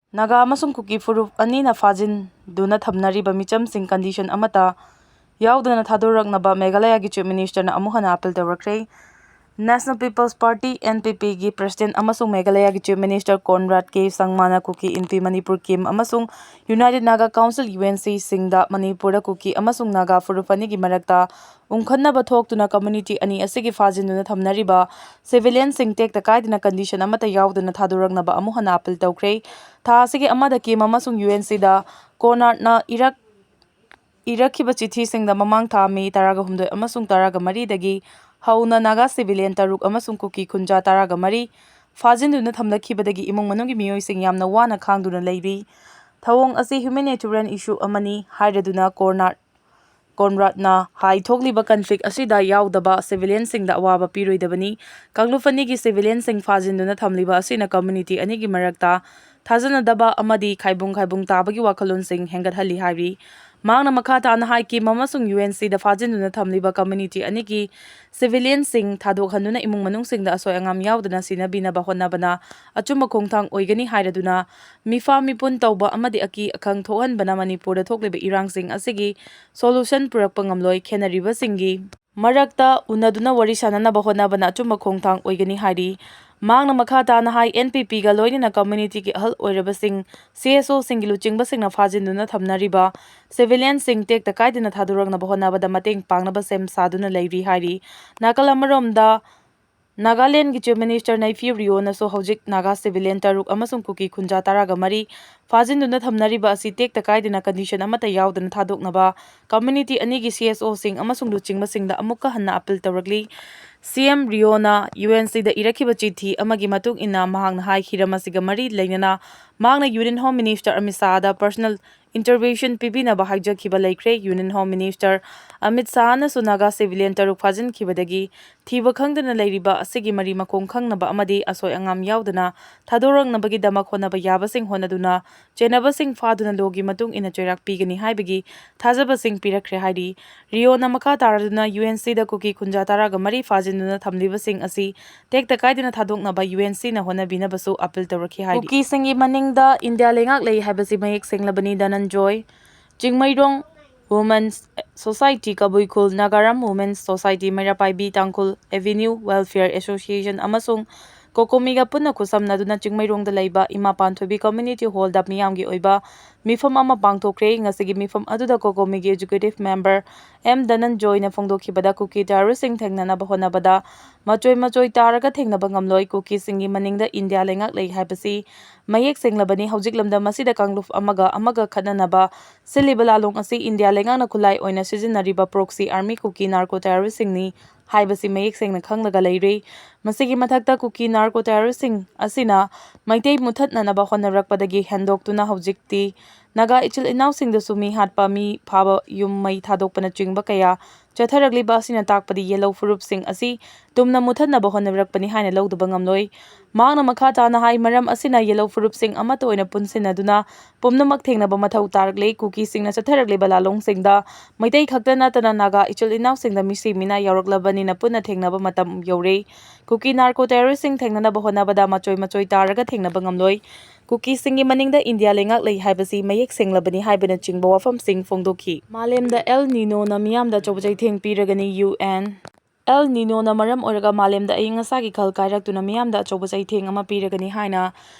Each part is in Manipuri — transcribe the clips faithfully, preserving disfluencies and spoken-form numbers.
ꯅꯥꯒꯥ ꯑꯃꯁꯨꯡ ꯀꯨꯀꯤ ꯐꯨꯔꯨꯞ ꯑꯅꯤꯅ ꯐꯥꯖꯤꯟꯗꯨꯅ ꯊꯝꯅꯔꯤꯕ ꯃꯤꯆꯝꯁꯤꯡ condition ꯑꯃꯠꯇ ꯌꯥꯎꯗꯅ ꯊꯥꯗꯣꯔꯛꯅꯕ ꯃꯦꯘꯥꯂꯌꯥꯒꯤ Chief Minister ꯅ ꯑꯃꯨꯛ ꯍꯟꯅ appeal ꯇꯧꯔꯛꯈ꯭ꯔꯦ꯫ National People's Party, N P P, ꯒꯤ President ꯑꯃꯁꯨꯡ ꯃꯦꯘꯥꯂꯌꯥꯒꯤ Chief Minister Conrad K ꯁꯪꯃꯥꯅ ꯀꯨꯀꯤ Inpi Manipur ꯀꯦꯝ ꯑꯃꯁꯨꯡ United Naga Council, U N C, ꯁꯤꯡꯗ ꯃꯅꯤꯄꯨꯔꯗ ꯀꯨꯀꯤ ꯑꯃꯁꯨꯡ ꯅꯥꯒꯥ ꯐꯨꯔꯨꯞ ꯑꯅꯤꯒꯤ ꯃꯔꯛꯇ ꯎꯪꯈꯠꯅꯕ ꯊꯣꯛꯇꯨꯅ community ꯑꯅꯤ ꯑꯁꯤꯒꯤ ꯐꯥꯖꯤꯟꯗꯨꯅ ꯊꯝꯅꯔꯤꯕ civilian ꯁꯤꯡ ꯇꯦꯛꯇ ꯀꯥꯏꯗꯅ condition ꯑꯃꯠꯇ ꯌꯥꯎꯗꯅ ꯊꯥꯗꯣꯔꯛꯅꯕ ꯑꯃꯨꯛ ꯍꯟꯅ appeal ꯇꯧꯈ꯭ꯔꯦ꯫ ꯊꯥ ꯑꯁꯤꯒꯤ ꯑꯃꯗ ꯀꯦꯝ ꯑꯃꯁꯨꯡ U N C ꯗ ꯀꯣꯅꯥꯔꯠꯅ ꯏꯔꯛ ꯏꯔꯛꯈꯤꯕ ꯆꯤꯊꯤꯁꯤꯡꯗ ꯃꯃꯥꯡ ꯊꯥ ꯃꯦ ꯇꯔꯥꯒ ꯍꯨꯝꯗꯣꯏ ꯑꯃꯁꯨꯡ ꯇꯔꯥꯒ ꯃꯔꯤꯗꯒꯤ ꯍꯧꯅ ꯅꯥꯒꯥ civilian ꯇꯔꯨꯛ ꯑꯃꯁꯨꯡ ꯀꯨꯀꯤ ꯈꯨꯟꯖꯥ ꯇꯔꯥꯒ ꯃꯔꯤ ꯐꯥꯖꯤꯟꯗꯨꯅ ꯊꯝꯂꯛꯈꯤꯕꯗꯒꯤ ꯏꯃꯨꯡ ꯃꯅꯨꯡꯒꯤ ꯃꯤꯑꯣꯏꯁꯤꯡ ꯌꯥꯝꯅ ꯋꯥꯅ ꯈꯥꯡꯗꯨꯅ ꯂꯩꯔꯤ꯫ ꯊꯧꯑꯣꯡ ꯑꯁꯤ humanitarian issue ꯑꯃꯅꯤ ꯍꯥꯏꯔꯗꯨꯅ ꯀꯣꯔꯅꯥꯠ ꯀꯣꯟꯔꯥꯗꯅ ꯍꯥꯏ, ꯊꯣꯛꯂꯤꯕ conflict ꯑꯁꯤꯗ ꯌꯥꯎꯗꯕ civilian ꯁꯤꯡꯗ ꯑꯋꯥꯕ ꯄꯤꯔꯣꯏꯗꯕꯅꯤ꯫ ꯀꯥꯡꯂꯨꯞ ꯑꯅꯤꯒꯤ civilian ꯁꯤꯡ ꯐꯥꯖꯤꯟꯗꯨꯅ ꯊꯝꯂꯤꯕ ꯑꯁꯤꯅ community ꯑꯅꯤꯒꯤ ꯃꯔꯛꯇ ꯊꯥꯖꯅꯗꯕ ꯑꯃꯗꯤ ꯈꯥꯏꯕꯨꯡ ꯈꯥꯏꯕꯨꯡ ꯇꯥꯕꯒꯤ ꯋꯥꯈꯜꯂꯣꯟꯁꯤꯡ ꯍꯦꯟꯒꯠꯍꯜꯂꯤ ꯍꯥꯏꯔꯤ꯫ ꯃꯍꯥꯛꯅ ꯃꯈꯥ ꯇꯥꯅ ꯍꯥꯏꯈꯤ, ꯀꯦꯝ ꯑꯃꯁꯨꯡ U N C ꯗ ꯐꯥꯖꯤꯟꯗꯨꯅ ꯊꯝꯂꯤꯕ community ꯑꯅꯤꯒꯤ civilian ꯁꯤꯡ ꯊꯥꯗꯣꯛꯍꯟꯗꯨꯅ ꯏꯃꯨꯡ ꯃꯅꯨꯡꯁꯤꯡꯗ ꯑꯁꯣꯏ ꯑꯉꯥꯝ ꯌꯥꯎꯗꯅ ꯁꯤꯟꯅꯕꯤꯅꯕ ꯍꯣꯠꯅꯕꯅ ꯑꯆꯨꯝꯕ ꯈꯣꯡꯊꯥꯡ ꯑꯣꯏꯒꯅꯤ ꯍꯥꯏꯔꯗꯨꯅ, ꯃꯤꯐꯥ ꯃꯤꯄꯨꯟ ꯇꯧꯕ ꯑꯃꯗꯤ ꯑꯀꯤ ꯑꯈꯪ ꯊꯣꯛꯍꯟꯕꯅ ꯃꯅꯤꯄꯨꯔꯗ ꯊꯣꯛꯂꯤꯕ ꯏꯔꯥꯡꯁꯤꯡ ꯑꯁꯤꯒꯤ solution ꯄꯨꯔꯛꯄ ꯉꯝꯂꯣꯏ꯫ ꯈꯦꯟꯅꯔꯤꯕꯁꯤꯡꯒꯤ ꯃꯔꯛꯇ ꯎꯅꯗꯨꯅ ꯋꯥꯔꯤ ꯁꯥꯅꯅꯕ ꯍꯣꯠꯅꯕꯅ ꯑꯆꯨꯝꯕ ꯈꯣꯡꯊꯥꯡ ꯑꯣꯏꯒꯅꯤ ꯍꯥꯏꯔꯤ꯫ ꯃꯍꯥꯛꯅ ꯃꯈꯥ ꯇꯥꯅ ꯍꯥꯏ, N P P ꯒ ꯂꯣꯏꯅꯅ community ꯒꯤ ꯑꯍꯜ ꯑꯣꯏꯔꯕꯁꯤꯡ, C S O ꯁꯤꯡꯒꯤ ꯂꯨꯆꯤꯡꯕꯁꯤꯡꯅ ꯐꯥꯖꯤꯟꯗꯨꯅ ꯊꯝꯅꯔꯤꯕ civilian ꯁꯤꯡ ꯇꯦꯛꯇ ꯀꯥꯏꯗꯅ ꯊꯥꯗꯣꯔꯛꯅꯕ ꯍꯣꯠꯅꯕꯗ ꯃꯇꯦꯡ ꯄꯥꯡꯅꯕ ꯁꯦꯝ ꯁꯥꯗꯨꯅ ꯂꯩꯔꯤ ꯍꯥꯏꯔꯤ꯫ ꯅꯥꯀꯜ ꯑꯃꯔꯣꯝꯗ, ꯅꯥꯒꯥꯂꯦꯟꯒꯤ Chief Minister ꯅꯩꯐꯤ ꯔꯤꯑꯣꯅꯁꯨ ꯍꯧꯖꯤꯛ ꯅꯥꯒꯥ civilian ꯇꯔꯨꯛ ꯑꯃꯁꯨꯡ ꯀꯨꯀꯤ ꯈꯨꯟꯖꯥ ꯇꯔꯥꯒ ꯃꯔꯤ ꯐꯥꯖꯤꯟꯗꯨꯅ ꯊꯝꯅꯔꯤꯕ ꯑꯁꯤ ꯇꯦꯛꯇ ꯀꯥꯏꯗꯅ condition ꯑꯃꯠꯇ ꯌꯥꯎꯗꯅ ꯊꯥꯗꯣꯛꯅꯕ community ꯑꯅꯤꯒꯤ C S O ꯁꯤꯡ ꯑꯃꯁꯨꯡ ꯂꯨꯆꯤꯡꯕꯁꯤꯡꯗ ꯑꯃꯨꯛꯀ ꯍꯟꯅ appeal ꯇꯧꯔꯛꯂꯤ꯫ C M ꯔꯤꯑꯣꯅ U N C ꯗ ꯏꯔꯛꯈꯤꯕ ꯆꯤꯊꯤ ꯑꯃꯒꯤ ꯃꯇꯨꯡ ꯏꯟꯅ, ꯃꯍꯥꯛꯅ ꯍꯥꯏ, ꯍꯤꯔꯝ ꯑꯁꯤꯒ ꯃꯔꯤ ꯂꯩꯅꯅ ꯃꯍꯥꯛꯅ Union Home Minister Amit ꯁꯥꯍꯗ personal intervention ꯄꯤꯕꯤꯅꯕ ꯍꯥꯏꯖꯈꯤꯕ ꯂꯩꯈ꯭ꯔꯦ꯫ Union Home Minister Amit ꯁꯥꯍꯅꯁꯨ Naga civilian ꯇꯔꯨꯛ ꯐꯥꯖꯤꯟꯈꯤꯕꯗꯒꯤ ꯊꯤꯕ ꯈꯪꯗꯅ ꯂꯩꯔꯤꯕ ꯑꯁꯤꯒꯤ ꯃꯔꯤ ꯃꯈꯣꯡ ꯈꯪꯅꯕ ꯑꯃꯗꯤ ꯑꯁꯣꯏ ꯑꯉꯥꯝ ꯌꯥꯎꯗꯅ ꯊꯥꯗꯣꯔꯛꯅꯕꯒꯤꯗꯃꯛ ꯍꯣꯠꯅꯕ ꯌꯥꯕꯁꯤꯡ ꯍꯣꯠꯅꯗꯨꯅ, ꯆꯦꯟꯅꯕꯁꯤꯡ ꯐꯥꯗꯨꯅ law ꯒꯤ ꯃꯇꯨꯡ ꯏꯟꯅ ꯆꯩꯔꯥꯛ ꯄꯤꯒꯅꯤ ꯍꯥꯏꯕꯒꯤ ꯊꯥꯖꯕꯁꯤꯡ ꯄꯤꯔꯛꯈ꯭ꯔꯦ ꯍꯥꯏꯔꯤ꯫ ꯔꯤꯑꯣꯅ ꯃꯈꯥ ꯇꯥꯔꯗꯨꯅ U N C ꯗ ꯀꯨꯀꯤ ꯈꯨꯟꯖꯥ ꯇꯔꯥꯒ ꯃꯔꯤ ꯐꯥꯖꯤꯟ ꯊꯝꯖꯤꯟꯗꯨꯅ ꯊꯝꯂꯤꯕꯁꯤꯡ ꯑꯁꯤ ꯇꯦꯛꯇ ꯀꯥꯏꯗꯅ ꯊꯥꯗꯣꯛꯅꯕ ꯌꯨ ꯑꯦꯟ ꯁꯤꯅ ꯍꯣꯠꯅꯕꯤꯅꯕꯁꯨ ꯑꯄꯤꯜ ꯇꯧꯔꯛꯈꯤ ꯍꯥꯏꯔꯤ꯫ ꯀꯨꯀꯤꯁꯤꯡꯒꯤ ꯃꯅꯤꯡꯗ ꯏꯟꯗꯤꯌꯥ ꯂꯩꯉꯥꯛ ꯂꯩ ꯍꯥꯏꯕꯁꯤ ꯃꯌꯦꯛ ꯁꯦꯡꯂꯕꯅꯤ꯫ ꯙꯅꯟꯖꯣꯏ, ꯆꯤꯡꯃꯩꯔꯣꯡ Women's Society ꯀꯕꯨꯏ ꯈꯨꯜ, ꯅꯥꯒꯥꯔꯥꯝ Women's Society ꯃꯩꯔꯥꯄꯥꯏꯕꯤ, ꯇꯥꯡꯈꯨꯜ Avenue Welfare Association ꯑꯃꯁꯨꯡ ꯀꯣꯀꯣꯃꯤꯒ ꯄꯨꯟꯅ ꯈꯨꯠꯁꯝꯅꯗꯨꯅ ꯆꯤꯡꯃꯩꯔꯣꯡꯗ ꯂꯩꯕ ꯏꯃꯥ ꯄꯥꯟꯊꯣꯏꯕꯤ Community Hallꯗ ꯃꯤꯌꯥꯝꯒꯤ ꯑꯣꯏꯕ ꯃꯤꯐꯝ ꯑꯃ ꯄꯥꯡꯊꯣꯛꯈ꯭ꯔꯦ꯫ ꯉꯁꯤꯒꯤ ꯃꯤꯐꯝ ꯑꯗꯨꯗ ꯀꯣꯀꯣꯃꯤꯒꯤ Executive Member ꯑꯦꯝ ꯙꯅꯟꯖꯣꯏꯅ ꯐꯣꯡꯗꯣꯛꯈꯤꯕꯗ, ꯀꯨꯀꯤ terroristꯁꯤꯡ ꯊꯦꯡꯅꯅꯕ ꯍꯣꯠꯅꯕꯗ ꯃꯆꯣꯏ ꯃꯆꯣꯏ ꯇꯥꯔꯒ ꯊꯦꯡꯅꯕ ꯉꯝꯂꯣꯏ꯫ ꯀꯨꯀꯤꯁꯤꯡꯒꯤ ꯃꯅꯤꯡꯗ ꯏꯟꯗꯤꯌꯥ ꯂꯩꯉꯥꯛ ꯂꯩ ꯍꯥꯏꯕꯁꯤ ꯃꯌꯦꯛ ꯁꯦꯡꯂꯕꯅꯤ꯫ ꯍꯧꯖꯤꯛ ꯂꯝꯗꯝ ꯑꯁꯤꯗ ꯀꯥꯡꯂꯨꯞ ꯑꯃꯒ ꯑꯃꯒ ꯈꯠꯅꯅꯕ ꯁꯤꯜꯂꯤꯕ ꯂꯥꯂꯣꯡ ꯑꯁꯤ ꯏꯟꯗꯤꯌꯥ ꯂꯩꯉꯥꯛꯅ ꯈꯨꯠꯂꯥꯏ ꯑꯣꯏꯅ ꯁꯤꯖꯤꯟꯅꯔꯤꯕ proxy army ꯀꯨꯀꯤ narco terroristꯁꯤꯡꯅꯤ ꯍꯥꯏꯕꯁꯤ ꯃꯌꯦꯛ ꯁꯦꯡꯅ ꯈꯪꯂꯒ ꯂꯩꯔꯦ꯫ ꯃꯁꯤꯒꯤ ꯃꯊꯛꯇ ꯀꯨꯀꯤ narco terroristꯁꯤꯡ ꯑꯁꯤꯅ ꯃꯩꯇꯩ ꯃꯨꯊꯠꯅꯅꯕ ꯍꯣꯠꯅꯔꯛꯄꯗꯒꯤ ꯍꯦꯟꯗꯣꯛꯇꯨꯅ ꯍꯧꯖꯤꯛꯇꯤ ꯅꯥꯒꯥ ꯏꯆꯤꯜ ꯏꯅꯥꯎꯁꯤꯡꯗꯁꯨ ꯃꯤ ꯍꯥꯠꯄ, ꯃꯤ ꯐꯥꯕ, ꯌꯨꯝ ꯃꯩ ꯊꯥꯗꯣꯛꯄꯅꯆꯤꯡꯕ ꯀꯌꯥ ꯆꯠꯊꯔꯛꯂꯤꯕ ꯑꯁꯤꯅ ꯇꯥꯛꯄꯗꯤ ꯌꯦꯜꯍꯧ ꯐꯨꯔꯨꯞꯁꯤꯡ ꯑꯁꯤ ꯇꯨꯝꯅ ꯃꯨꯊꯠꯅꯕ ꯍꯣꯠꯅꯔꯛꯄꯅꯤ ꯍꯥꯏꯅ ꯂꯧꯗꯕ ꯉꯝꯂꯣꯏ꯫ ꯃꯍꯥꯛꯅ ꯃꯈꯥ ꯇꯥꯅ ꯍꯥꯏ, ꯃꯔꯝ ꯑꯁꯤꯅ ꯌꯦꯜꯍꯧ ꯐꯨꯔꯨꯞꯁꯤꯡ ꯑꯃꯠꯇ ꯑꯣꯏꯅ ꯄꯨꯟꯁꯤꯟꯅꯗꯨꯅ ꯄꯨꯝꯅꯃꯛ ꯊꯦꯡꯅꯕ ꯃꯊꯧ ꯇꯥꯔꯛꯂꯦ꯫ ꯀꯨꯀꯤꯁꯤꯡꯅ ꯆꯠꯊꯔꯛꯂꯤꯕ ꯂꯥꯂꯣꯡꯁꯤꯡꯗ ꯃꯩꯇꯩ ꯈꯛꯇ ꯅꯠꯇꯅ ꯅꯥꯒꯥ ꯏꯆꯤꯜ ꯏꯅꯥꯎꯁꯤꯡꯗ ꯃꯤꯁꯤ ꯃꯤꯅꯥ ꯌꯥꯎꯔꯛꯂꯕꯅꯤꯅ ꯄꯨꯟꯅ ꯊꯦꯡꯅꯕ ꯃꯇꯝ ꯌꯧꯔꯦ꯫ ꯀꯨꯀꯤ narco terroristꯁꯤꯡ ꯊꯦꯡꯅꯅꯕ ꯍꯣꯠꯅꯕꯗ ꯃꯆꯣꯏ ꯃꯆꯣꯏ ꯇꯥꯔꯒ ꯊꯦꯡꯅꯕ ꯉꯝꯂꯣꯏ꯫ ꯀꯨꯀꯤꯁꯤꯡꯒꯤ ꯃꯅꯤꯡꯗ ꯏꯟꯗꯤꯌꯥ ꯂꯩꯉꯥꯛ ꯂꯩ ꯍꯥꯏꯕꯁꯤ ꯃꯌꯦꯛ ꯁꯦꯡꯂꯕꯅꯤ ꯍꯥꯏꯕꯅꯆꯤꯡꯕ ꯋꯥꯐꯝꯁꯤꯡ ꯐꯣꯡꯗꯣꯛꯈꯤ꯫ ꯃꯥꯂꯦꯝꯗ ꯑꯦꯜ ꯅꯤꯅꯣꯅ ꯃꯤꯌꯥꯝꯗ ꯑꯆꯧꯕ ꯆꯩꯊꯦꯡ ꯄꯤꯔꯒꯅꯤ, ꯌꯨ ꯑꯦꯟ꯫ ꯑꯦꯜ ꯅꯤꯅꯣꯅ ꯃꯔꯝ ꯑꯣꯏꯔꯒ ꯃꯥꯂꯦꯝꯗ ꯑꯏꯪ ꯑꯁꯥꯒꯤ ꯈꯜ ꯀꯥꯏꯔꯛꯇꯨꯅ ꯃꯤꯌꯥꯝꯗ ꯑꯆꯧꯕ ꯆꯩꯊꯦꯡ ꯑꯃ ꯄꯤꯔꯒꯅꯤ ꯍꯥꯏꯅ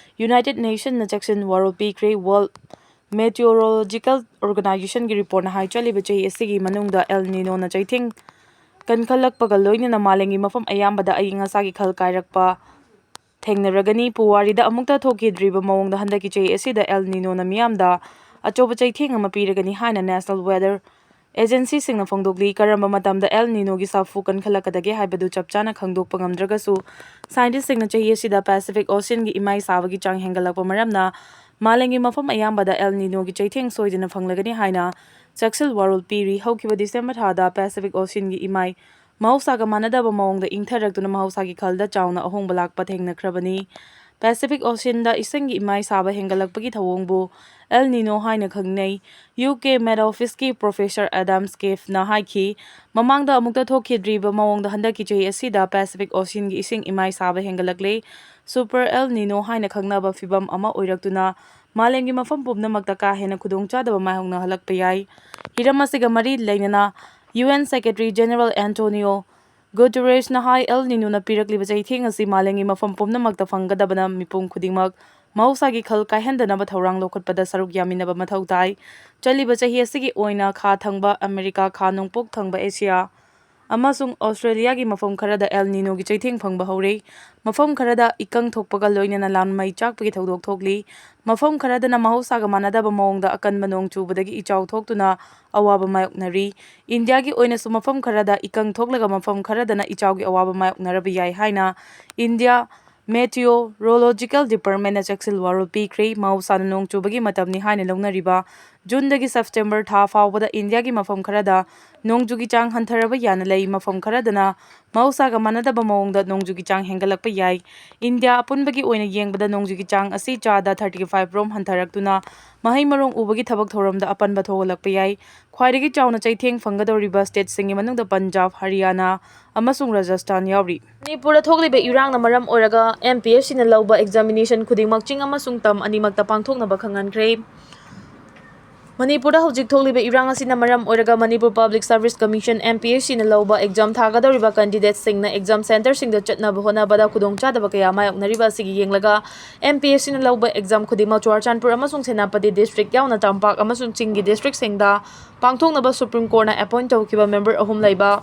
United Nationsꯅ ꯆꯦꯛꯁꯤꯟ ꯋꯥꯔꯣꯜ ꯄꯤꯈ꯭ꯔꯦ꯫ World Meteorological Organizationꯒꯤ reportꯅ ꯍꯥꯏ, ꯆꯠꯂꯤꯕ ꯆꯍꯤ ꯑꯁꯤꯒꯤ ꯃꯅꯨꯡꯗ ꯑꯦꯜ ꯅꯤꯅꯣꯅ ꯆꯩꯊꯦꯡ ꯀꯟꯈꯠꯂꯛꯄꯒ ꯂꯣꯏꯅꯅ ꯃꯥꯂꯦꯝꯒꯤ ꯃꯐꯝ ꯑꯌꯥꯝꯕꯗ ꯑꯏꯪ ꯑꯁꯥꯒꯤ ꯈꯜ ꯀꯥꯏꯔꯛꯄ ꯊꯦꯡꯅꯔꯒꯅꯤ꯫ ꯄꯨꯋꯥꯔꯤꯗ ꯑꯃꯨꯛꯇ ꯊꯣꯛꯈꯤꯗ꯭ꯔꯤꯕ ꯃꯑꯣꯡꯗ ꯍꯟꯗꯛꯀꯤ ꯆꯍꯤ ꯑꯁꯤꯗ ꯑꯦꯜ ꯅꯤꯅꯣꯅ ꯃꯤꯌꯥꯝꯗ ꯑꯆꯧꯕ ꯆꯩꯊꯦꯡ ꯑꯃ ꯄꯤꯔꯒꯅꯤ ꯍꯥꯏꯅ national weather agencyꯁꯤꯡꯅ ꯐꯣꯡꯗꯣꯛꯂꯤ꯫ ꯀꯔꯝꯕ ꯃꯇꯝꯗ ꯑꯦꯜ ꯅꯤꯅꯣꯒꯤ ꯁꯥꯐꯨ ꯀꯟꯈꯠꯂꯛꯀꯗꯒꯦ ꯍꯥꯏꯕꯗꯨ ꯆꯞ ꯆꯥꯅ ꯈꯪꯗꯣꯛꯄ ꯉꯝꯗ꯭ꯔꯒꯁꯨ, scientistꯁꯤꯡꯅ ꯆꯍꯤ ꯑꯁꯤꯗ Pacific Oceanꯒꯤ ꯏꯃꯥꯏ ꯁꯥꯕꯒꯤ ꯆꯥꯡ ꯍꯦꯟꯒꯠꯂꯛꯄ ꯃꯔꯝꯅ ꯃꯥꯂꯦꯝꯒꯤ ꯃꯐꯝ ꯑꯌꯥꯝꯕꯗ ꯑꯦꯜ ꯅꯤꯅꯣꯒꯤ ꯆꯩꯊꯦꯡ ꯁꯣꯏꯗꯅ ꯐꯪꯂꯒꯅꯤ ꯍꯥꯏꯅ ꯆꯦꯛꯁꯤꯜ ꯋꯥꯔꯣꯜ ꯄꯤꯔꯤ꯫ ꯍꯧꯈꯤꯕ December ꯊꯥꯗ Pacific Oceanꯒꯤ ꯏꯃꯥꯏ ꯃꯍꯧꯁꯥꯒ ꯃꯥꯟꯅꯗꯕ ꯃꯑꯣꯡꯗ ꯏꯪꯊꯔꯛꯇꯨꯅ ꯃꯍꯧꯁꯥꯒꯤ ꯈꯜꯗ ꯆꯥꯎꯅ ꯑꯍꯣꯡꯕ ꯂꯥꯛꯄ ꯊꯦꯡꯅꯈ꯭ꯔꯕꯅꯤ꯫ Pacific Oceanꯗ ꯏꯁꯤꯡꯒꯤ ꯏꯃꯥꯏ ꯁꯥꯕ ꯍꯦꯟꯒꯠꯂꯛꯄꯒꯤ ꯊꯧꯑꯣꯡꯕꯨ El Nino ꯍꯥꯏꯅ ꯈꯪꯅꯩ꯫ ꯌꯨ ꯀꯦ Met Officeꯀꯤ Professor Adam Scaifeꯅ ꯍꯥꯏꯈꯤ, ꯃꯃꯥꯡꯗ ꯑꯃꯨꯛꯇ ꯊꯣꯛꯈꯤꯗ꯭ꯔꯤꯕ ꯃꯑꯣꯡꯗ ꯍꯟꯗꯛꯀꯤ ꯆꯍꯤ ꯑꯁꯤꯗ Pacific Oceanꯒꯤ ꯏꯁꯤꯡ ꯏꯃꯥꯏ ꯁꯥꯕ ꯍꯦꯟꯒꯠꯂꯛꯂꯦ꯫ Super El Nino ꯍꯥꯏꯅ ꯈꯪꯅꯕ ꯐꯤꯚꯝ ꯑꯃ ꯑꯣꯏꯔꯛꯇꯨꯅ ꯃꯥꯂꯦꯝꯒꯤ ꯃꯐꯝ ꯄꯨꯝꯅꯃꯛꯇ ꯀꯥ ꯍꯦꯟꯅ ꯈꯨꯗꯣꯡꯆꯥꯗꯕ ꯃꯥꯌꯣꯛꯅꯍꯜꯂꯛꯄ ꯌꯥꯏ꯫ ꯍꯤꯔꯝ ꯑꯁꯤꯒ ꯃꯔꯤ ꯂꯩꯅꯅ U N Secretary General Antonio Guterresꯅ ꯍꯥꯏ, El Ninoꯅ ꯄꯤꯔꯛꯂꯤꯕ ꯆꯩꯊꯦꯡ ꯑꯁꯤ ꯃꯥꯂꯦꯝꯒꯤ ꯃꯐꯝ ꯄꯨꯝꯅꯃꯛꯇ ꯐꯪꯒꯗꯕꯅ ꯃꯤꯄꯨꯝ ꯈꯨꯗꯤꯡꯃꯛ ꯃꯍꯧꯁꯥꯒꯤ ꯈꯜ ꯀꯥꯏꯍꯟꯗꯅꯕ ꯊꯧꯔꯥꯡ ꯂꯧꯈꯠꯄꯗ ꯁꯔꯨꯛ ꯌꯥꯃꯤꯟꯅꯕ ꯃꯊꯧ ꯇꯥꯏ꯫ ꯆꯠꯂꯤꯕ ꯆꯍꯤ ꯑꯁꯤꯒꯤ ꯑꯣꯏꯅ ꯈꯥ ꯊꯪꯕ ꯑꯃꯦꯔꯤꯀꯥ, ꯈꯥ ꯅꯣꯡꯄꯣꯛ ꯊꯪꯕ ꯑꯦꯁꯤꯌꯥ ꯑꯃꯁꯨꯡ ꯑꯣꯁꯇ꯭ꯔꯦꯂꯤꯌꯥꯒꯤ ꯃꯐꯝ ꯈꯔꯗ El Ninoꯒꯤ ꯆꯩꯊꯦꯡ ꯐꯪꯕ ꯍꯧꯔꯦ꯫ ꯃꯐꯝ ꯈꯔꯗ ꯏꯀꯪ ꯊꯣꯛꯄꯒ ꯂꯣꯏꯅꯅ ꯂꯥꯟꯃꯩ ꯆꯥꯛꯄꯒꯤ ꯊꯧꯗꯣꯛ ꯊꯣꯛꯂꯤ꯫ ꯃꯐꯝ ꯈꯔꯗꯅ ꯃꯍꯧꯁꯥꯒ ꯃꯥꯟꯅꯗꯕ ꯃꯑꯣꯡꯗ ꯑꯀꯟꯕ ꯅꯣꯡ ꯆꯨꯕꯗꯒꯤ ꯏꯆꯥꯎ ꯊꯣꯛꯇꯨꯅ ꯑꯋꯥꯕ ꯃꯥꯌꯣꯛꯅꯔꯤ꯫ ꯏꯟꯗꯤꯌꯥꯒꯤ ꯑꯣꯏꯅꯁꯨ ꯃꯐꯝ ꯈꯔꯗ ꯏꯀꯪ ꯊꯣꯛꯂꯒ ꯃꯐꯝ ꯈꯔꯗꯅ ꯏꯆꯥꯎꯒꯤ ꯑꯋꯥꯕ ꯃꯥꯌꯣꯛꯅꯔꯕ ꯌꯥꯏ ꯍꯥꯏꯅ ꯏꯟꯗꯤꯌꯥ Meteorological Departmentꯅ ꯆꯦꯛꯁꯤꯜ ꯋꯥꯔꯣꯜ ꯄꯤꯈ꯭ꯔꯦ꯫ ꯃꯍꯧꯁꯥꯅ ꯅꯣꯡ ꯆꯨꯕꯒꯤ ꯃꯇꯝꯅꯤ ꯍꯥꯏꯅ ꯂꯧꯅꯔꯤꯕ ꯖꯨꯟꯗꯒꯤ ꯁꯦꯞꯇꯦꯝꯕꯔ ꯊꯥ ꯐꯥꯎꯕꯗ ꯏꯟꯗꯤꯌꯥꯒꯤ ꯃꯐꯝ ꯈꯔꯗ ꯅꯣꯡꯖꯨꯒꯤ ꯆꯥꯡ ꯍꯟꯊꯔꯕ ꯌꯥꯅ ꯂꯩ꯫ ꯃꯐꯝ ꯈꯔꯗꯅ ꯃꯍꯧꯁꯥꯒ ꯃꯥꯟꯅꯗꯕ ꯃꯑꯣꯡꯗ ꯅꯣꯡꯖꯨꯒꯤ ꯆꯥꯡ ꯍꯦꯟꯒꯠꯂꯛꯄ ꯌꯥꯏ꯫ ꯏꯟꯗꯤꯌꯥ ꯑꯄꯨꯟꯕꯒꯤ ꯑꯣꯏꯅ ꯌꯦꯡꯕꯗ ꯅꯣꯡꯖꯨꯒꯤ ꯆꯥꯡ ꯑꯁꯤ ꯆꯥꯗ thirty five ꯔꯣꯝ ꯍꯟꯊꯔꯛꯇꯨꯅ ꯃꯍꯩ ꯃꯔꯣꯡ ꯎꯕꯒꯤ ꯊꯕꯛ ꯊꯧꯔꯝꯗ ꯑꯄꯟꯕ ꯊꯣꯛꯍꯜꯂꯛꯄ ꯌꯥꯏ꯫ ꯈ꯭ꯋꯥꯏꯗꯒꯤ ꯆꯥꯎꯅ ꯆꯩꯊꯦꯡ ꯐꯪꯒꯗꯧꯔꯤꯕ ꯁ꯭ꯇꯦꯠꯁꯤꯡꯒꯤ ꯃꯅꯨꯡꯗ ꯄꯟꯖꯥꯕ, ꯍꯔꯤꯌꯥꯅꯥ ꯑꯃꯁꯨꯡ ꯔꯥꯖꯁꯊꯥꯟ ꯌꯥꯎꯔꯤ꯫ ꯃꯅꯤꯄꯨꯔꯗ ꯊꯣꯛꯂꯤꯕ ꯏꯔꯥꯡꯅ ꯃꯔꯝ ꯑꯣꯏꯔꯒ M P S Cꯅ ꯂꯧꯕ examination ꯈꯨꯗꯤꯡꯃꯛ ꯆꯤꯡ ꯑꯃꯁꯨꯡ ꯇꯝ ꯑꯅꯤꯃꯛꯇ ꯄꯥꯡꯊꯣꯛꯅꯕ ꯈꯪꯍꯟꯈ꯭ꯔꯦ꯫ ꯃꯅꯤꯄꯨꯔꯗ ꯍꯧꯖꯤꯛ ꯊꯣꯛꯂꯤꯕ ꯏꯔꯥꯡ ꯑꯁꯤꯅ ꯃꯔꯝ ꯑꯣꯏꯔꯒ Manipur Public Service Commission, M P S Cꯅ ꯂꯧꯕ exam ꯊꯥꯒꯗꯧꯔꯤꯕ candidateꯁꯤꯡꯅ exam centreꯁꯤꯡꯗ ꯆꯠꯅꯕ ꯍꯣꯠꯅꯕꯗ ꯈꯨꯗꯣꯡꯆꯥꯗꯕ ꯀꯌꯥ ꯃꯥꯌꯣꯛꯅꯔꯤꯕ ꯑꯁꯤꯒꯤ ꯌꯦꯡꯂꯒ, M P S Cꯅ ꯂꯧꯕ exam ꯈꯨꯗꯤꯡꯃꯛ ꯆꯨꯔꯥꯆꯥꯟꯄꯨꯔ ꯑꯃꯁꯨꯡ ꯁꯦꯅꯥꯄꯇꯤ district ꯌꯥꯎꯅ ꯇꯝꯄꯥꯛ ꯑꯃꯁꯨꯡ ꯆꯤꯡꯒꯤ districtꯁꯤꯡꯗ ꯄꯥꯡꯊꯣꯛꯅꯕ Supreme Courtꯅ appoint ꯇꯧꯈꯤꯕ member ꯑꯍꯨꯝ ꯂꯩꯕ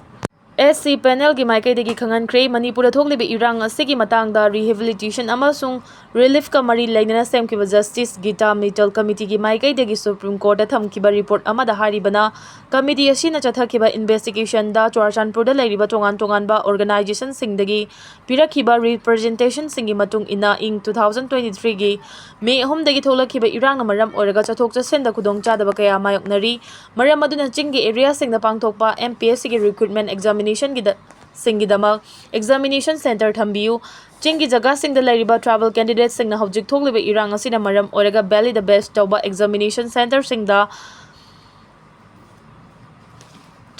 S C panelꯒꯤ ꯃꯥꯏꯀꯩꯗꯒꯤ ꯈꯪꯍꯟꯈ꯭ꯔꯦ꯫ ꯃꯅꯤꯄꯨꯔꯗ ꯊꯣꯛꯂꯤꯕ ꯏꯔꯥꯡ ꯑꯁꯤꯒꯤ ꯃꯇꯥꯡꯗ rehabilitation ꯑꯃꯁꯨꯡ reliefꯀ ꯃꯔꯤ ꯂꯩꯅꯅ ꯁꯦꯝꯈꯤꯕ Justice Geeta Mittal Committeeꯒꯤ ꯃꯥꯏꯀꯩꯗꯒꯤ Supreme Courtꯇ ꯊꯝꯈꯤꯕ report ꯑꯃꯗ ꯍꯥꯏꯔꯤꯕꯅ, committee ꯑꯁꯤꯅ ꯆꯠꯊꯈꯤꯕ investigationꯗ ꯆꯨꯔꯥꯆꯥꯟꯄꯨꯔꯗ ꯂꯩꯔꯤꯕ ꯇꯣꯉꯥꯟ ꯇꯣꯉꯥꯟꯕ organizationꯁꯤꯡꯗꯒꯤ ꯄꯤꯔꯛꯈꯤꯕ representationꯁꯤꯡꯒꯤ ꯃꯇꯨꯡ ꯏꯟꯅ, ꯏꯪ two thousand twenty threeꯒꯤ May ꯑꯍꯨꯝꯗꯒꯤ ꯊꯣꯛꯂꯛꯈꯤꯕ ꯏꯔꯥꯡꯅ ꯃꯔꯝ ꯑꯣꯏꯔꯒ ꯆꯠꯊꯣꯛ ꯆꯠꯁꯤꯟꯗ ꯈꯨꯗꯣꯡꯆꯥꯗꯕ ꯀꯌꯥ ꯃꯥꯌꯣꯛꯅꯔꯤ꯫ ꯃꯔꯝ ꯑꯗꯨꯅ ꯆꯤꯡꯒꯤ areaꯁꯤꯡꯗ ꯄꯥꯡꯊꯣꯛꯄ M P S Cꯒꯤ recruitment examinationꯒꯤꯗ ꯁꯤꯡꯒꯤꯗꯃꯛ examination centre ꯊꯝꯕꯤꯌꯨ꯫ ꯆꯤꯡꯒꯤ ꯖꯒꯥꯁꯤꯡꯗ ꯂꯩꯔꯤꯕ tribal candidateꯁꯤꯡꯅ ꯍꯧꯖꯤꯛ ꯊꯣꯛꯂꯤꯕ ꯏꯔꯥꯡ ꯑꯁꯤꯅ ꯃꯔꯝ ꯑꯣꯏꯔꯒ valleyꯗ base ꯇꯧꯕ examination centreꯁꯤꯡꯗ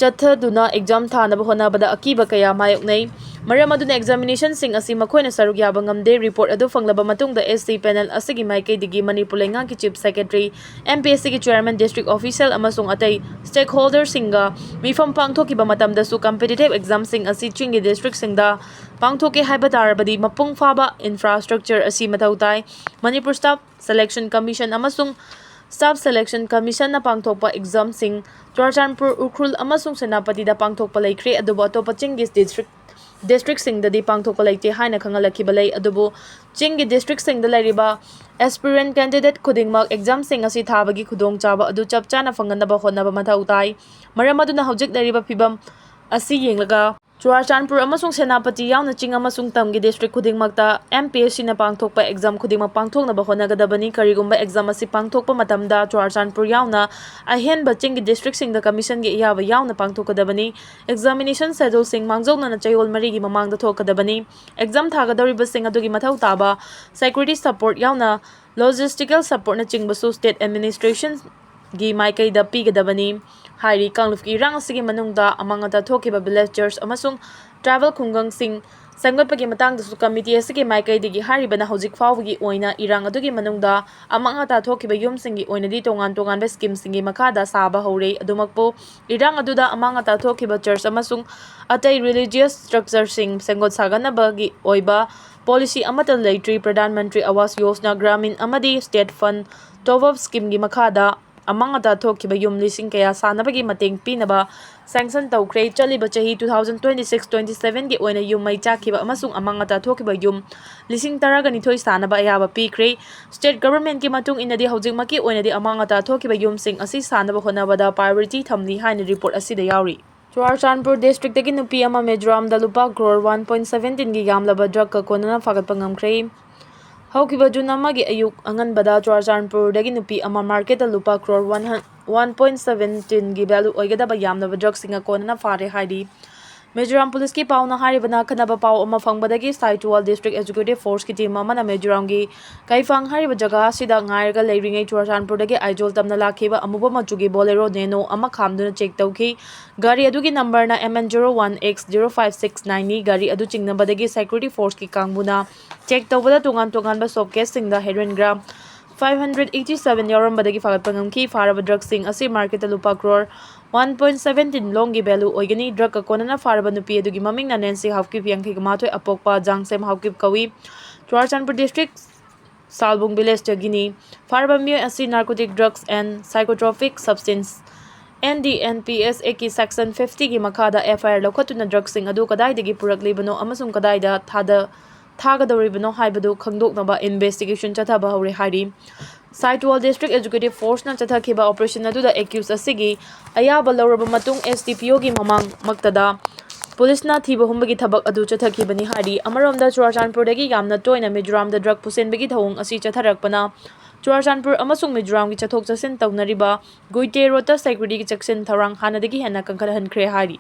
ꯆꯠꯊꯗꯨꯅ exam ꯊꯥꯅꯕ ꯍꯣꯠꯅꯕꯗ ꯑꯀꯤꯕ ꯀꯌꯥ ꯃꯥꯌꯣꯛꯅꯩ꯫ ꯃꯔꯝ ꯑꯗꯨꯅ examinationꯁꯤꯡ ꯑꯁꯤ ꯃꯈꯣꯏꯅ ꯁꯔꯨꯛ ꯌꯥꯕ ꯉꯝꯗꯦ꯫ Report ꯑꯗꯨ ꯐꯪꯂꯕ ꯃꯇꯨꯡꯗ SC panel ꯑꯁꯤꯒꯤ ꯃꯥꯏꯀꯩꯗꯒꯤ ꯃꯅꯤꯄꯨꯔ ꯂꯩꯉꯥꯛꯀꯤ Chief Secretary, MPSCꯒꯤ Chairman, District Official ꯑꯃꯁꯨꯡ ꯑꯇꯩ stakeholderꯁꯤꯡꯒ ꯃꯤꯐꯝ ꯄꯥꯡꯊꯣꯛꯈꯤꯕ ꯃꯇꯝꯗꯁꯨ competitive examꯁꯤꯡ ꯑꯁꯤ ꯆꯤꯡꯒꯤ districtꯁꯤꯡꯗ ꯄꯥꯡꯊꯣꯛꯀꯦ ꯍꯥꯏꯕ ꯇꯥꯔꯕꯗꯤ ꯃꯄꯨꯡ ꯐꯥꯕ infrastructure ꯑꯁꯤ ꯃꯊꯧ ꯇꯥꯏ꯫ ꯃꯅꯤꯄꯨꯔ Staff Selection Commission ꯑꯃꯁꯨꯡ Staff Selection Commissionꯅ ꯄꯥꯡꯊꯣꯛꯄ examꯁꯤꯡ ꯆꯨꯔꯥꯆꯥꯟꯄꯨꯔ, ꯎꯈ꯭ꯔꯨꯜ ꯑꯃꯁꯨꯡ ꯁꯦꯅꯥꯄꯇꯤꯗ ꯄꯥꯡꯊꯣꯛꯄ ꯂꯩꯈ꯭ꯔꯦ, ꯑꯗꯨꯕꯨ ꯑꯇꯣꯞꯄ ꯆꯤꯡꯒꯤ district, districtꯁꯤꯡꯗꯗꯤ ꯄꯥꯡꯊꯣꯛꯄ ꯂꯩꯇꯦ ꯍꯥꯏꯅ ꯈꯪꯍꯜꯂꯛꯈꯤꯕ ꯂꯩ꯫ ꯑꯗꯨꯕꯨ ꯆꯤꯡꯒꯤ districtꯁꯤꯡꯗ ꯂꯩꯔꯤꯕ aspirant candidate ꯈꯨꯗꯤꯡꯃꯛ examꯁꯤꯡ ꯑꯁꯤ ꯊꯥꯕꯒꯤ ꯈꯨꯗꯣꯡꯆꯥꯕ ꯑꯗꯨ ꯆꯞ ꯆꯥꯅ ꯐꯪꯍꯟꯅꯕ ꯍꯣꯠꯅꯕ ꯃꯊꯧ ꯇꯥꯏ꯫ ꯃꯔꯝ ꯑꯗꯨꯅ ꯍꯧꯖꯤꯛ ꯂꯩꯔꯤꯕ ꯐꯤꯕꯝ ꯑꯁꯤ ꯌꯦꯡꯂꯒ ꯆꯨꯔꯥꯆꯥꯟꯄꯨꯔ ꯑꯃꯁꯨꯡ ꯁꯦꯅꯥꯄꯇꯤ ꯌꯥꯎꯅ ꯆꯤꯡ ꯑꯃꯁꯨꯡ ꯇꯝꯒꯤ district ꯈꯨꯗꯤꯡꯃꯛꯇ MPSCꯅ ꯄꯥꯡꯊꯣꯛꯄ exam ꯈꯨꯗꯤꯡꯃꯛ ꯄꯥꯡꯊꯣꯛꯅꯕ ꯍꯣꯠꯅꯒꯗꯕꯅꯤ꯫ ꯀꯔꯤꯒꯨꯝꯕ exam ꯑꯁꯤ ꯄꯥꯡꯊꯣꯛꯄ ꯃꯇꯝꯗ ꯆꯨꯔꯥꯆꯥꯟꯄꯨꯔ ꯌꯥꯎꯅ ꯑꯍꯦꯟꯕ ꯆꯤꯡꯒꯤ districtꯁꯤꯡꯗ commissionꯒꯤ ꯑꯌꯥꯕ ꯌꯥꯎꯅ ꯄꯥꯡꯊꯣꯛꯀꯗꯕꯅꯤ꯫ Examination scheduleꯁꯤꯡ ꯃꯥꯡꯖꯧꯅꯅ ꯆꯌꯣꯜ ꯃꯔꯤꯒꯤ ꯃꯃꯥꯡꯗ ꯊꯣꯛꯀꯗꯕꯅꯤ꯫ Exam ꯊꯥꯒꯗꯧꯔꯤꯕꯁꯤꯡ ꯑꯗꯨꯒꯤ ꯃꯊꯧ ꯇꯥꯕ security support ꯌꯥꯎꯅ logistical supportꯅꯆꯤꯡꯕꯁꯨ state administrationꯒꯤ ꯃꯥꯏꯀꯩꯗ ꯄꯤꯒꯗꯕꯅꯤ ꯍꯥꯏꯔꯤ꯫ ꯀꯥꯡꯂꯨꯞꯀꯤ ꯏꯔꯥꯡ ꯑꯁꯤꯒꯤ ꯃꯅꯨꯡꯗ ꯑꯃꯥꯡ ꯑꯇꯥ ꯊꯣꯛꯈꯤꯕ villagers ꯑꯃꯁꯨꯡ tribal ꯈꯨꯡꯒꯪꯁꯤꯡ ꯁꯦꯝꯒꯠꯄꯒꯤ ꯃꯇꯥꯡꯗꯁꯨ committee ꯑꯁꯤꯒꯤ ꯃꯥꯏꯀꯩꯗꯒꯤ ꯍꯥꯏꯔꯤꯕꯅ ꯍꯧꯖꯤꯛ ꯐꯥꯎꯕꯒꯤ ꯑꯣꯏꯅ ꯏꯔꯥꯡ ꯑꯗꯨꯒꯤ ꯃꯅꯨꯡꯗ ꯑꯃꯥꯡ ꯑꯇꯥ ꯊꯣꯛꯈꯤꯕ ꯌꯨꯝꯁꯤꯡꯒꯤ ꯑꯣꯏꯅꯗꯤ ꯇꯣꯉꯥꯟ ꯇꯣꯉꯥꯟꯕ schemeꯁꯤꯡꯒꯤ ꯃꯈꯥꯗ ꯁꯥꯕ ꯍꯧꯔꯦ꯫ ꯑꯗꯨꯃꯛꯄꯨ, ꯏꯔꯥꯡ ꯑꯗꯨꯗ ꯑꯃꯥꯡ ꯑꯇꯥ ꯊꯣꯛꯈꯤꯕ church ꯑꯃꯁꯨꯡ ꯑꯇꯩ religious structureꯁꯤꯡ ꯁꯦꯝꯒꯠ ꯁꯥꯒꯠꯅꯕꯒꯤ ꯑꯣꯏꯕ policy ꯑꯃꯠꯇ ꯂꯩꯇ꯭ꯔꯤ꯫ Pradhan Mantri Awas Yojana Gramin ꯑꯃꯗꯤ state fund top up schemeꯒꯤ ꯃꯈꯥꯗ ꯑꯃꯥꯡ ꯑꯇꯥ ꯊꯣꯛꯈꯤꯕ ꯌꯨꯝ ꯂꯤꯁꯤꯡ ꯀꯌꯥ ꯁꯥꯅꯕꯒꯤ ꯃꯇꯦꯡ ꯄꯤꯅꯕ sanction ꯇꯧꯈ꯭ꯔꯦ꯫ ꯆꯠꯂꯤꯕ ꯆꯍꯤ two thousand twenty-six twenty-sevenꯒꯤ ꯑꯣꯏꯅ ꯌꯨꯝ ꯃꯩ ꯆꯥꯛꯈꯤꯕ ꯑꯃꯁꯨꯡ ꯑꯃꯥꯡ ꯑꯇꯥ ꯊꯣꯛꯈꯤꯕ ꯌꯨꯝ ꯂꯤꯁꯤꯡ ꯇꯔꯥꯒ ꯅꯤꯊꯣꯏ ꯁꯥꯅꯕ ꯑꯌꯥꯕ ꯄꯤꯈ꯭ꯔꯦ꯫ State governmentꯀꯤ ꯃꯇꯨꯡ ꯏꯟꯅꯗꯤ ꯍꯧꯖꯤꯛꯃꯛꯀꯤ ꯑꯣꯏꯅꯗꯤ ꯑꯃꯥꯡ ꯑꯇꯥ ꯊꯣꯛꯈꯤꯕ ꯌꯨꯝꯁꯤꯡ ꯑꯁꯤ ꯁꯥꯅꯕ ꯍꯣꯠꯅꯕꯗ priority ꯊꯝꯂꯤ ꯍꯥꯏꯅ report ꯑꯁꯤꯗ ꯌꯥꯎꯔꯤ꯫ ꯆꯨꯔꯥꯆꯥꯟꯄꯨꯔ districtꯇꯒꯤ ꯅꯨꯄꯤ ꯑꯃ ꯃꯤꯖꯣꯔꯥꯝꯗ ꯂꯨꯄꯥ crore one point seventeen ꯒꯤ ꯌꯥꯝꯂꯕ drugꯀ ꯀꯣꯟꯅꯅ ꯐꯥꯒꯠꯄ ꯉꯝꯈ꯭ꯔꯦ꯫ ꯍꯧꯈꯤꯕ June ꯑꯃꯒꯤ ꯑꯌꯨꯛ ꯑꯉꯟꯕꯗ ꯆꯨꯔꯥꯆꯥꯟꯄꯨꯔꯗꯒꯤ ꯅꯨꯄꯤ ꯑꯃ marketꯇ ꯂꯨꯄꯥ crore one point seventeen ꯒꯤ value ꯑꯣꯏꯒꯗꯕ ꯌꯥꯝꯂꯕ drugꯁꯤꯡꯒ ꯀꯣꯟꯅꯅ ꯐꯥꯔꯦ ꯍꯥꯏꯔꯤ꯫ ꯃꯤꯖꯣꯔꯥꯝ ꯄꯨꯂꯤꯁꯀꯤ ꯄꯥꯎꯅ ꯍꯥꯏꯔꯤꯕꯅ, ꯑꯈꯟꯅꯕ ꯄꯥꯎ ꯑꯃ ꯐꯪꯕꯗꯒꯤ ꯁꯥꯏꯇꯨꯋꯥꯜ ꯗꯤꯁꯇ꯭ꯔꯤꯛ ꯑꯦꯛꯖꯤꯀ꯭ꯌꯨꯇꯤꯚ ꯐꯣꯔꯁꯀꯤ ꯇꯤꯝ ꯑꯃꯅ ꯃꯤꯖꯣꯔꯥꯝꯒꯤ ꯀꯩꯐꯥꯡ ꯍꯥꯏꯔꯤꯕ ꯖꯒꯥ ꯑꯁꯤꯗ ꯉꯥꯏꯔꯒ ꯂꯩꯔꯤꯉꯩ ꯆꯨꯔꯥꯆꯥꯟꯄꯨꯔꯗꯒꯤ ꯑꯥꯏꯖꯣꯜ ꯇꯝꯅ ꯂꯥꯛꯈꯤꯕ ꯑꯃꯨꯕ ꯃꯆꯨꯒꯤ ꯕꯣꯂꯦꯔꯣ ꯅꯦꯅꯣ ꯑꯃ ꯈꯥꯝꯗꯨꯅ ꯆꯦꯛ ꯇꯧꯈꯤ꯫ ꯒꯥꯔꯤ ꯑꯗꯨꯒꯤ ꯅꯝꯕꯔꯅ M N zero one X zero five six nine ꯅꯤ꯫ ꯒꯥꯔꯤ ꯑꯗꯨ ꯆꯤꯡꯅꯕꯗꯒꯤ ꯁꯦꯀ꯭ꯌꯨꯔꯤꯇꯤ ꯐꯣꯔꯁꯀꯤ ꯀꯥꯡꯕꯨꯅ ꯆꯦꯛ ꯇꯧꯕꯗ ꯇꯣꯉꯥꯟ ꯇꯣꯉꯥꯟꯕ ꯁꯣꯞꯀꯦꯁꯁꯤꯡꯗ heroin gram five hundred eighty seven ꯌꯥꯎꯔꯝꯕꯗꯒꯤ ꯐꯥꯒꯠꯄ ꯉꯝꯈꯤ꯫ ꯐꯥꯔꯕ ꯗ꯭ꯔꯒꯁꯤꯡ ꯑꯁꯤ ꯃꯥꯔꯀꯦꯠꯇ ꯂꯨꯄꯥ ꯀ꯭ꯔꯣꯔ one point seventeen ꯂꯣꯝꯒꯤ ꯚꯦꯂꯨ ꯑꯣꯏꯒꯅꯤ꯫ ꯗ꯭ꯔꯒꯀ ꯀꯣꯟꯅꯅ ꯐꯥꯔꯕ ꯅꯨꯄꯤ ꯑꯗꯨꯒꯤ ꯃꯃꯤꯡꯅ ꯅꯦꯟꯁꯤ ꯍꯥꯎꯀꯤꯞ, ꯌꯥꯡꯈꯩꯒ ꯃꯥꯊꯣꯏ, ꯑꯄꯣꯛꯄ ꯖꯥꯡꯁꯦꯝ ꯍꯥꯎꯀꯤꯞ ꯀꯧꯏ꯫ ꯆꯨꯔꯥꯆꯥꯟꯄꯨꯔ ꯗꯤꯁꯇ꯭ꯔꯤꯛ ꯁꯥꯜꯕꯨꯡ ꯚꯤꯂꯦꯖꯇꯒꯤꯅꯤ꯫ ꯐꯥꯔꯕ ꯃꯤꯑꯣꯏ ꯑꯁꯤ Narcotic Drugs and Psychotropic Substance, N D N P S Act ꯀꯤ Section fifty ꯒꯤ ꯃꯈꯥꯗ F I R ꯂꯧꯈꯠꯇꯨꯅ ꯗ꯭ꯔꯒꯁꯤꯡ ꯑꯗꯨ ꯀꯗꯥꯏꯗꯒꯤ ꯄꯨꯔꯛꯂꯤꯕꯅꯣ ꯑꯃꯁꯨꯡ ꯀꯗꯥꯏꯗ ꯊꯥꯗ-, ꯊꯥꯒꯗꯧꯔꯤꯕꯅꯣ ꯍꯥꯏꯕꯗꯨ ꯈꯪꯗꯣꯛꯅꯕ ꯏꯟꯚꯦꯁꯇꯤꯒꯦꯁꯟ ꯆꯠꯊꯕ ꯍꯧꯔꯦ ꯍꯥꯏꯔꯤ꯫ ꯁꯥꯏꯇꯨꯋꯥꯜ ꯗꯤꯁꯇ꯭ꯔꯤꯛ ꯑꯦꯛꯖꯤꯀ꯭ꯌꯨꯇꯤꯚ ꯐꯣꯔꯁꯅ ꯆꯠꯊꯈꯤꯕ ꯑꯣꯄꯔꯦꯁꯟ ꯑꯗꯨꯗ ꯑꯦꯀ꯭ꯌꯨꯁ ꯑꯁꯤꯒꯤ ꯑꯌꯥꯕ ꯂꯧꯔꯕ ꯃꯇꯨꯡ, S D P O ꯒꯤ ꯃꯃꯥꯡꯃꯛꯇꯗ ꯄꯨꯂꯤꯁꯅ ꯊꯤꯕ ꯍꯨꯝꯕꯒꯤ ꯊꯕꯛ ꯑꯗꯨ ꯆꯠꯊꯈꯤꯕꯅꯤ ꯍꯥꯏꯔꯤ꯫ ꯑꯃꯔꯣꯝꯗ, ꯆꯨꯔꯥꯆꯥꯟꯄꯨꯔꯗꯒꯤ ꯌꯥꯝꯅ ꯇꯣꯏꯅ ꯃꯤꯖꯣꯔꯥꯝꯗ ꯗ꯭ꯔꯒ ꯄꯨꯁꯤꯟꯕꯒꯤ ꯊꯧꯑꯣꯡ ꯑꯁꯤ ꯆꯠꯊꯔꯛꯄꯅ ꯆꯨꯔꯥꯆꯥꯟꯄꯨꯔ ꯑꯃꯁꯨꯡ ꯃꯤꯖꯣꯔꯥꯝꯒꯤ ꯆꯠꯊꯣꯛ ꯆꯠꯁꯤꯟ ꯇꯧꯅꯔꯤꯕ ꯒꯨꯏꯇꯦ ꯔꯣꯗꯇ ꯁꯦꯀ꯭ꯌꯨꯔꯤꯇꯤꯒꯤ ꯆꯦꯛꯁꯤꯟ ꯊꯧꯔꯥꯡ ꯍꯥꯟꯅꯗꯒꯤ ꯍꯦꯟꯅ ꯀꯟꯈꯠꯍꯟꯈ꯭ꯔꯦ ꯍꯥꯏꯔꯤ꯫